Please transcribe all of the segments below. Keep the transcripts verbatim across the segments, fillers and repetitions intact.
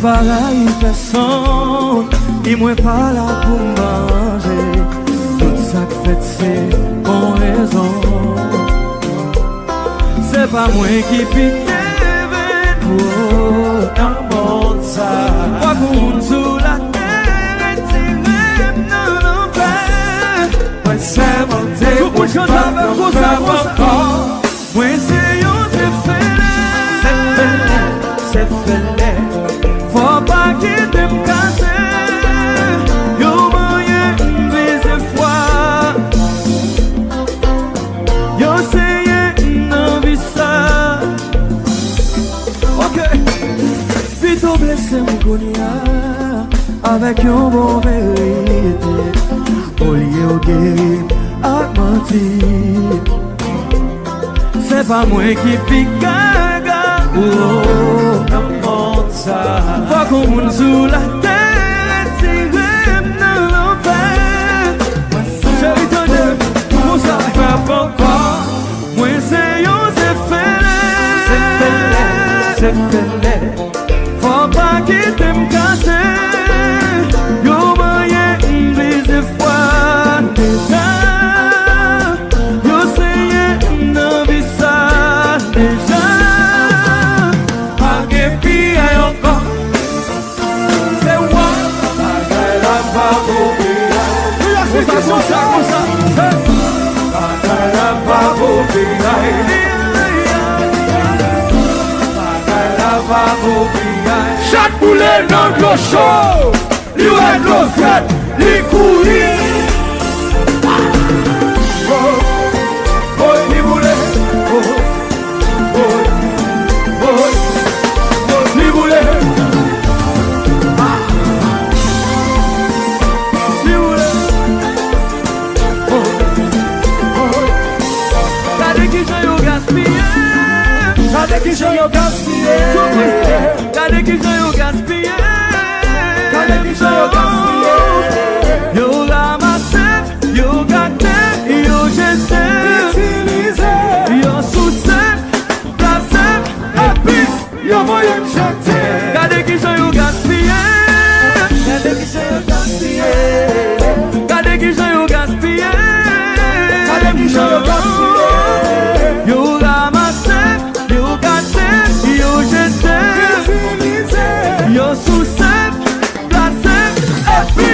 Pa rayi pèsonn, ni mwen pa la pou m vanje. Tout sa k fèt se pou rezon. Se pa mwen ki pi devèn, oh, nan mond sa. Fòk yon moun sou latè retire m nan lanfè. Mwen sèmante pou m pa pran ankò. Mwen se yon zefele. Zefele, zefele. Fò pa kite m kase. Yo manyen m plizyè fwa. Yo seye m nan vi sa. Ok. Pito blese m kounye a avèk yon bon verite. Olye w geri m ak manti. Se pa mwen ki pi gaga, oh, nan mond sa. Fòk yon moun sou latè retire m nan lanfè. Cheri, tande, konsa. Frape ankò. Mwen se yon zefele. Zefele, zefele. Fò pa kite m kase. Yo manyen m plizyè fwa deja. Yo seye m nan vi sa deja. Pa gen piyay ankò. Se w. Bagay la pa bon piyay. Konsa, konsa, konsa. Hey. Bagay la pa bon piyay. Bagay la pa bon piyay. Chat boule nan dlo cho. Li wè dlo frèt, li kouri. Oh, oh, li boule. Oh, oh, oh, oh, li boule. Ah. Li boule. Oh, oh. Gade kijan yo gaspiye. Gade kijan yo gaspiye. Gade kijan yo gaspiye. Gade kijan yo gaspiye. Yo ranmase, yo gate, yo jete. Itilize. Yo souse, plase, epi yo voye m jete. Gade kijan yo gaspiye. Gade kijan yo gaspiye. Gade kijan yo gaspiye. Gade kijan yo gaspiye. Yo ranmase, yo gate, yo jete. Itilize. Yo souse, plase, epi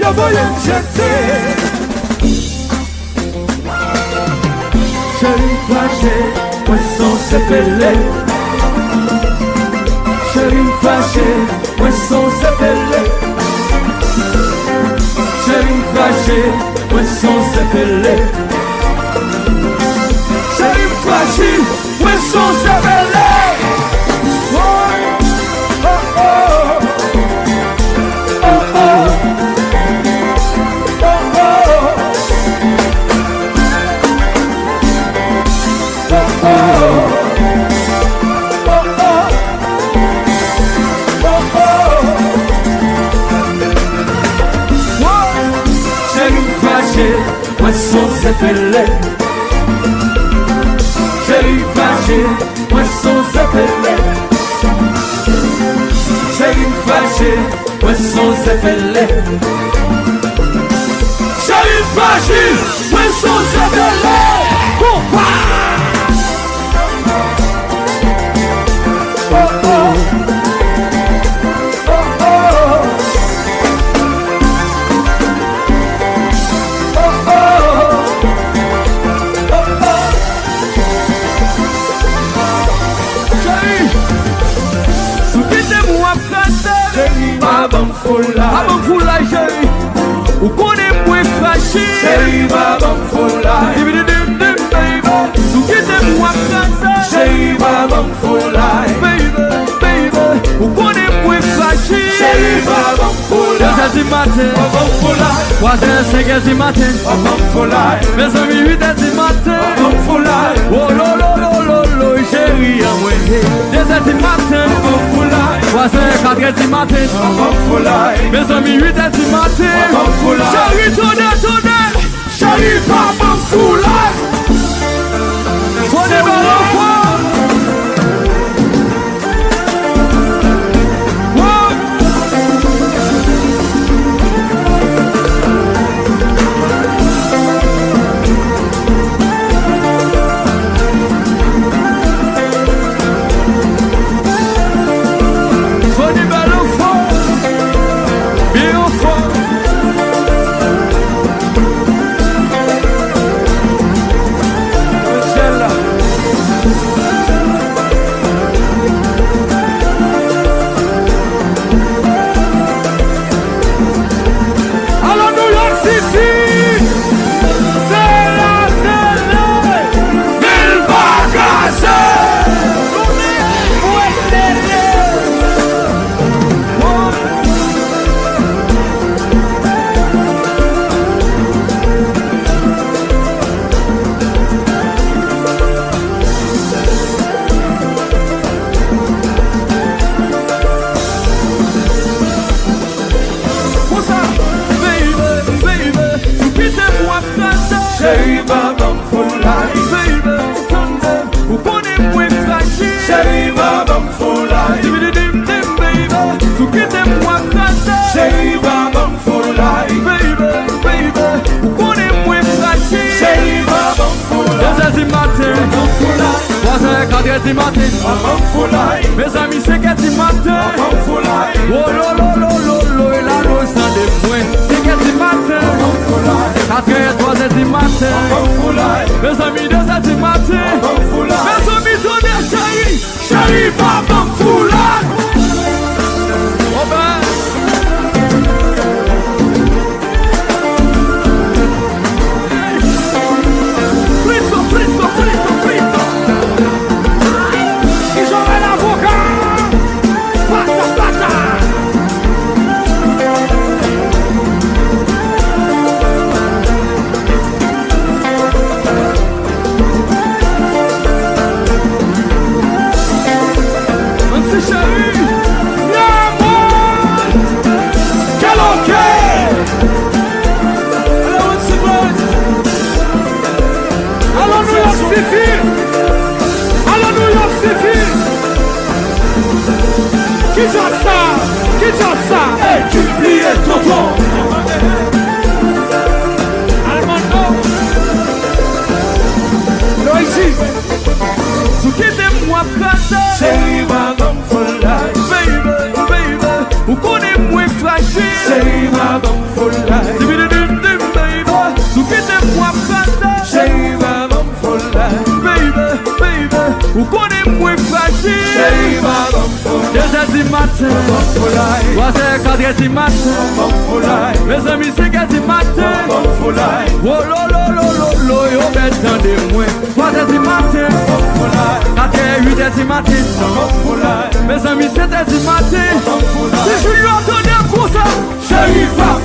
yo voye m jete. Cheri m fache, mwen se yon zefele. Cheri m fache, mwen se yon zefele. Cheri m fache, mwen se yon zefele. Cheri m frajil, mwen se yon zefele. Oh, oh, oh. Oh, oh. Oh, oh. Oh, oh. Oh, oh. Oh, oh. Cheri m fache, mwen se yon zefele. Cheri m fache, mwen se yon zefele. Cheri m fache, mwen se yon zefele. Cheri m frajil, mwen se yon zefele. Konpa! Oh, oh. Oh, oh. Oh, oh. Oh, oh. Cheri, si w kite m w ap kraze. Cheri, pa ban m foulay. Pa ban m foulay, cheri. Ou konnen mwen frajil. Cheri, pa ban m foulay. Dibididim, baby. Si w kite m w ap kraze. Cheri, pa ban m foulay. Baby, baby. Ou konnen mwen frajil. Cheri, pa ban m foulay. Dezè di maten. Pa ban m foulay. Twazè, senkè di maten. Pa ban m foulay. Mezanmi, uitè di maten. Pa ban m foulay. Oh, lo, lo, lo, lo, lo, cheri an mwen. Dezè di maten. Pa ban m foulay. Twazè, katrè di maten. Pa ban m foulay. Mezanmi, uitè di maten. Pa ban m foulay. Cheri, tande, tande. Cheri, pa ban m foulay. Fò de bal anfò. Wow. Di maten, mezanmi, senkè di maten. Wo lo lo lo lo lo, e la nou tande mwen. Senkè di maten, katrè, twazè di maten. Mezanmi, dezè di maten. Mezanmi, tande cheri, cheri pa ban m foulay. Frito, frito, frito, frito. Ki jan w wè l avoka? Pata, pata. Nancy chérie, l'amour, quel enfer. Alò, New York City. Alò, New York City. Ki djab sa? Ki djab sa? Ey, ki bliye tonton. Almando. Noisy. Si w kite m, w ap kraze. Cheri, pa ban m foulay. Baby, baby, ou konnen mwen frajil. Cheri, pa ban m foulay. Dibididim, baby, si w kite m, w ap kraze. Cheri, pa ban m foulay. Baby, baby, ou konnen mwen frajil. Cheri, pa ban m foulay. Dezè di maten. Twazè, katrè di maten. Mezanmi, senkè di maten. Wo lo lo lo lo lo, yo bèl tande mwen. Twazè di maten. Katrè, uitè di maten. Mezanmi, setè di maten. Si Julio tande m konsa. Cheri, pa